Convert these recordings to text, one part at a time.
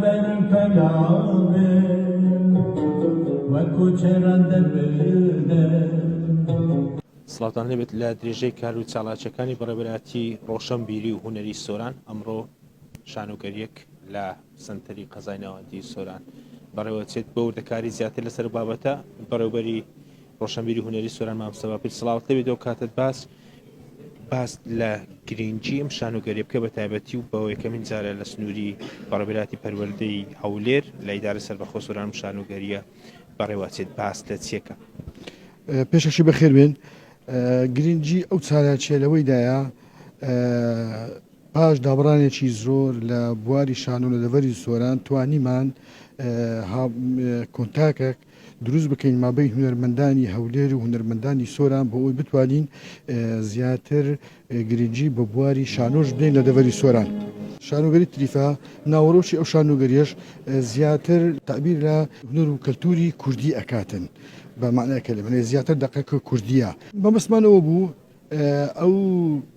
ber pelavê Weko çêran derbide. سڵاوتان لێبێت لە درێژەی کار و چالاکیەکانی بەڕێوەبەرایەتی ڕۆشەنبیری و هونەری سۆران ئەمڕۆ شانۆگەریەک لە سەنتەری قەزای ناوەندی سۆران بەڕێوەچێت بۆ وردەکاری زیاتر لەسەر بابەتە بەڕێوبەری ڕۆشنبیری هونەری سۆران مامۆستا باپیر سڵاوت لێبێت ئەو کاتت باس باس لە گرنگی ئەم شانۆگەریە بکە بە تایبەتی و بە یەکەمین جارە لە سنووری بەڕێوەبەرایەتی پەروەردەی هەولێر لە ئیدارە سەربەخۆ سۆران ئەم شانۆگەریە بەڕێوەچێت باس لە چیەکە؟ پێشەکی بەخێربێن گرنگی ئەو چالاکیە لەوەیدایە پاش دابڕانێکی زۆر لە بواری شانۆ لە دەڤەری سۆران توانیمان کۆنتاکێک دروست بکەین مابەین هونەرمەندانی هەولێر و هونەرمەندانی سۆران بۆ ئەوەی بتوانین زیاتر گرنگی بە بواری شانۆش بدەین لە دەڤەری سۆران. شانۆگەری تریفە، ناوەڕۆکی ئەو شانۆگەریەش زیاتر تەعبیر لە هونەر و کەلتوری کوردی ئەکاتن بە مەعنای کەلمە زیاتر دەقەکە کوردیە. مەبەستمان ئەوە بوو ئەو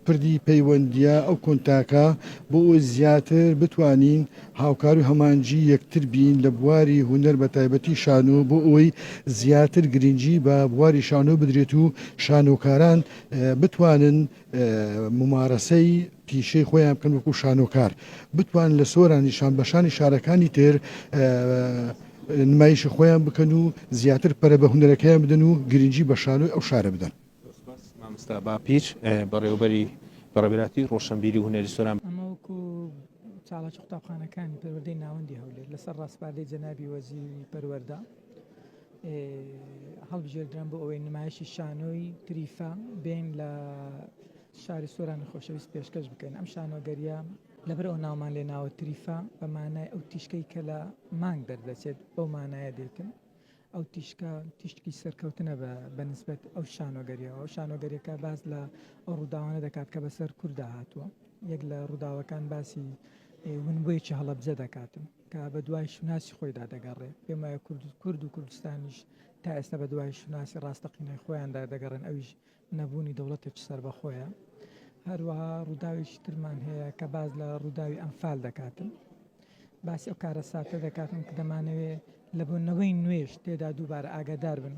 پردی پەیوەندییە، ئەو کۆنتاکە بۆ ئەوەی زیاتر بتوانین هاوکار و هەمانگی یەکتر بین لە بواری هونەر بە تایبەتی شانۆ بۆ ئەوەی زیاتر گرنگی بە بواری شانۆ بدرێت و شانۆکاران بتوانن مومارەسەی پیشەی خۆیان بکەن وەکو شانۆکار بتوانن لە سۆرانی شان بە شانی شارەکانی تر نمایشی خۆیان بکەن و زیاتر پەرە بە هونەرەکەیان بدەن و گرنگی بە شانۆی ئەو شارە بدەن. زۆر سوپاس مامۆستا باپیر بەڕێوەبەری بەڕێوەبەراتی ڕۆشنبیری و هونەری سۆران. ئەمە وەکو چالاکی قوتابخانەکانی پەروەردەی ناوەندی هەولێر لەسەر ڕاسپاردەی جەنابی وەزیری پەروەردە هەڵبژێردران بۆ ئەوەی نمایشی شانۆی تریفە بێن لە شاری سۆرانی خۆشەویست پێشکەش بکەن ئەم شانۆگەریە لەبەر ئەو ناومان لێ ناوە تریفە بە مانای ئەو تیشکەی کە لە مانگ دەردەچێت بەو مانایە دێتن ئەو تیشکە تیشکی سەرکەوتنە بە بە نیسبەت ئەو شانۆگەریەوە. ئەو شانۆگەریەکە باس لە ئەو ڕووداوانە دەکات کە بەسەر کوردا هاتووە. یەک لە ڕووداوەکان باسی ونبوویەکی هەڵەبجە دەکاتن کە بە دوای شوناسی خۆیدا دەگەڕێ. پێم وایە کورد کورد و کوردستانیش تا ئێستا بە دوای شوناسی ڕاستەقینەی خۆیاندا دەگەڕێن ئەویش نەبوونی دەوڵەتێکی سەربەخۆیە. هەروەها ڕووداوێکی ترمان هەیە کە باس لە ڕووداوی ئەنفال دەکاتن. باسی ئەو کارەساتە دەکاتن کە دەمانەوێ لە بۆ نەوەی نوێش تێدا دووبارە ئاگادار بن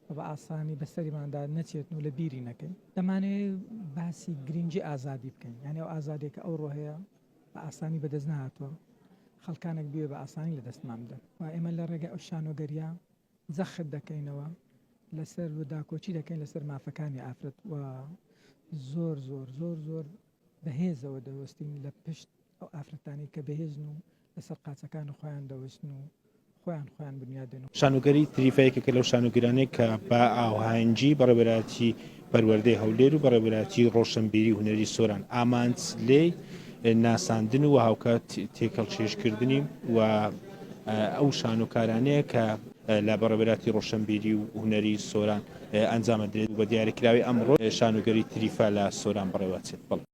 و بە ئاسانی بەسەریماندا نەچێتن و لە بیری نەکەین. دەمانەوێ باسی گرنگی ئازادی بکەین. یانی ئەو ئازادیە کە ئەوڕۆ هەیە بە ئاسانی بەدەست نەهاتووە. خەڵکانێک بوێ بە ئاسانی لە دەستمان بدەن. و ئێمە لە ڕێگای ئەو شانۆگەریە جەخت دەکەینەوە لەسەر و داکۆکی دەکەین لەسەر مافەکانی ئافرەت و زۆر زۆر زۆر زۆر بەهێزەوە دەوەستین لە پشت ئەو ئافرەتانەی کە بەهێزن و لەسەر قاچەکانی خۆیان دەوەستن و خۆیان خۆیان بنیاد دێنن. شانۆگەری تریفە یەکێکە لەو شانۆگەرانەی کە بە ئاوهەنگی بەڕێوەبەرایەتی پەروەردەی هەولێر و بەڕێوەبەرایەتی ڕۆشنبیری و هونەری سۆران ئامانج لێی ناساندن و هاوکات تێکەڵکێشکردنی و ئەو شانۆکارانەیە کە لە بەڕێوەبەرایەتی ڕۆشنبیری و هونەری سۆران ئەنجامەدرێت و بە دیاریکراوی ئەمڕۆ شانۆگەری تریفە لە سۆران بەڕێوەچێت. بەڵێ.